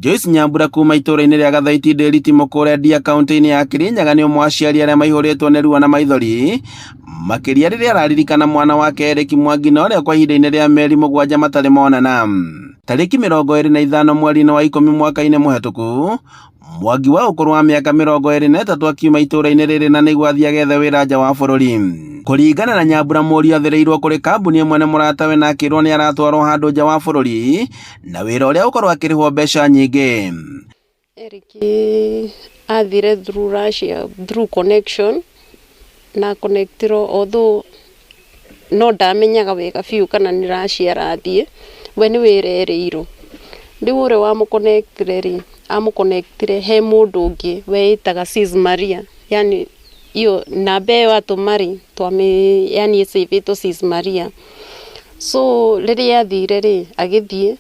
Joyce Nyambura kuma itũũra-inĩ rĩa Gathaiti Ndĩriti Mũkũre Ndia kaunti-inĩ ya Kirinyaga nĩ ũmwe wa aciari arĩa maihũrĩtwo nĩ ruo na maithori makĩria rĩrĩa araririkana mwana wake Eric Mwangi na ũrĩa kwa ihinda-inĩ rĩa mĩeri 7 matarĩ monana. Tarĩki 25 mweri-inĩ wa 10 mwaka-inĩ mũhetũku Mwangi wa ũkũrũ wa mĩaka 23 akiuma itũũra-inĩ rĩrĩ na nĩguo athiĩ agethe wĩra nja wa bũrũri. Kũringana na Nyambura, mũriũ athĩrĩirwo kũrĩ kambuni ĩmwe nĩ mũratawe na akĩrwo nĩ aratwarwo handũ nja wa bũrũri na wĩra ũrĩa ũkorwo akĩrĩhwo mbeca nyingĩ. Eric athire through Russia through connection na connectirwo, although no ndamenyaga wega biũ kana nĩ Russia arathiĩ, we nĩ wĩra erĩirwo. Rĩu ũrĩa wamũ-connectire rĩ, amũ-connectire he mũndũ ũngĩ weĩtaga Sis Maria, yani iyo namba ĩyo atũma rĩ, twamĩ yani ĩcĩbĩtwo Sis Maria. So rĩrĩa athire rĩ, agĩthiĩ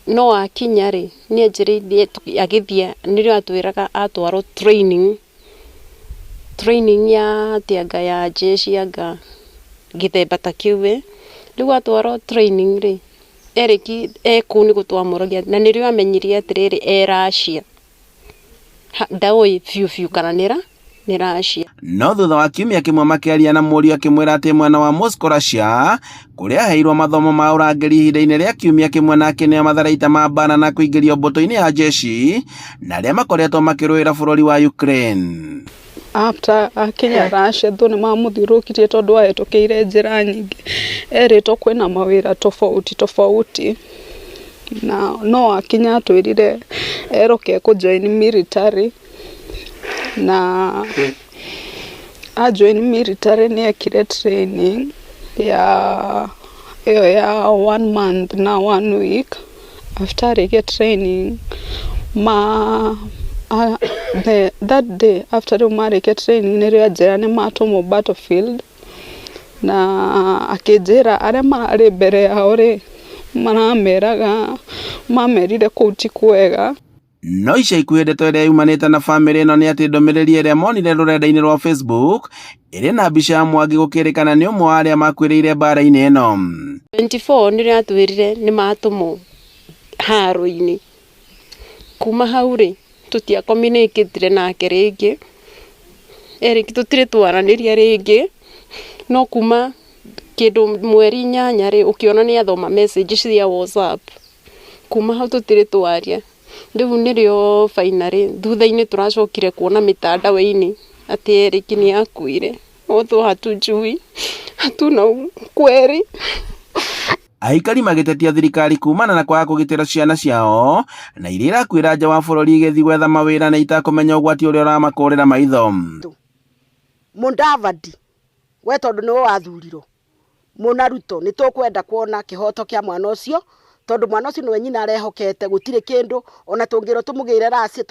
no akinya rĩ, nĩ anjĩrĩirie agĩthiĩ nĩrĩo atwĩraga atwarwo training, training ya atĩ anga ya jeshi anga gĩthemba ta kĩu ĩ. Rĩu atwarwo training rĩ, Eric e kũu nĩguo twamũragia na nĩrĩo amenyire atĩrĩrĩ e Russia. Ndaũĩ biũ biũ kana nĩ Russia. No thutha wa kiumia kĩmwe makĩaria na mũriũ akĩmwĩra atĩ mwena wa Moscow Russia kũrĩa aheirwo mathomo ma ũrangĩri ihinda-inĩ rĩa kiumia kĩmwe na akĩneo matharaita ma mbara na kũingĩrio mbũtũ-inĩ ya jeshi na arĩa makoretwo makĩrũĩra bũrũri wa Ukraine. After akinya Russia thũ nĩ mamũthiũrũrũkirie tondũ ahĩtũkĩire njĩra nyingĩ, erĩtwo kwĩna mawĩra tofauti tofauti na no akinya atwĩrire erwo ke kũ join military na a join military nĩ ekire training ya ĩyo ya one month na one week. After arĩkia training ma the, that day after rĩu marĩkia training nĩrĩo anjĩra nĩ matũmwo battlefield na akĩnjĩra arĩa mararĩ mbere yao rĩ marameraga mamerire kũu ti kwega. No ica ikuhĩ ndeto ĩrĩa yumanĩte na famĩlĩ ĩno nĩ atĩ ndũmĩrĩri ĩrĩa monire rũrenda-inĩ rwa Facebook ĩrĩ na mbica ya Mwangi gũkĩrĩkana nĩ ũmwe wa arĩa makuĩrĩire mbara-inĩ ĩno. 24 nĩrĩo atwĩrire nĩ matũmwo haro-inĩ. Kuma hau rĩ, tũtia communicate nake rĩngĩ. Eric tũtirĩ twaranĩria rĩngĩ, no kuma kĩndũ mweri 8 rĩ, ũkĩona nĩ athoma message cia WhatsApp. Kuma hau tũtirĩ twaria. Rĩu nĩrĩo finally thutha-inĩ tũracokire kuona mitandao-inĩ atĩ Eric nĩ akuire. Although hatujui, hatuna ukweli. Aikari magĩtetia thirikari kumana na kwaga kũgitĩra ciana ciao na iria irakuĩra nja wa bũrũri igĩthiĩ gwetha mawĩra na itakũmenya ũgwati ũrĩa ũramakũrĩra maitho. Mudavadi we tondũ nĩwe wathurirwo mũna Ruto nĩ tũkwenda kuona kĩhoto kĩa mwana ũcio tondũ mwana ũcio nĩwe nyina arehokete gũtirĩ kĩndũ ona tũngĩrwo tũmũgĩre Russia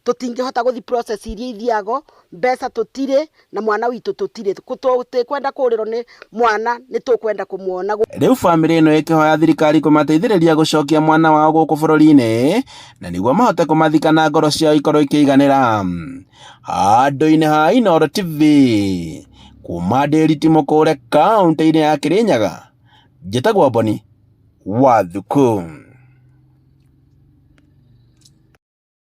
tũtingĩhota gũthiĩ process iria ithiago mbeca tũtirĩ na mwana witũ tũtirĩ tũtikwenda kũrĩrwo nĩ mwana nĩ tũkwenda kũmuona. Rĩu famĩlĩ ĩno ĩkĩhoya thirikari kũmateithĩrĩria gũcokia mwana wao gũkũ bũrũri-inĩ na nĩguo mahote kũmathika na ngoro ciao ikorwo ikĩiganĩra. Handũ-inĩ ha Inooro TV kuma Ndĩriti Mũkũre kaũntĩ-inĩ ya Kĩrĩnyaga, njĩtagwo Boni Wathuku.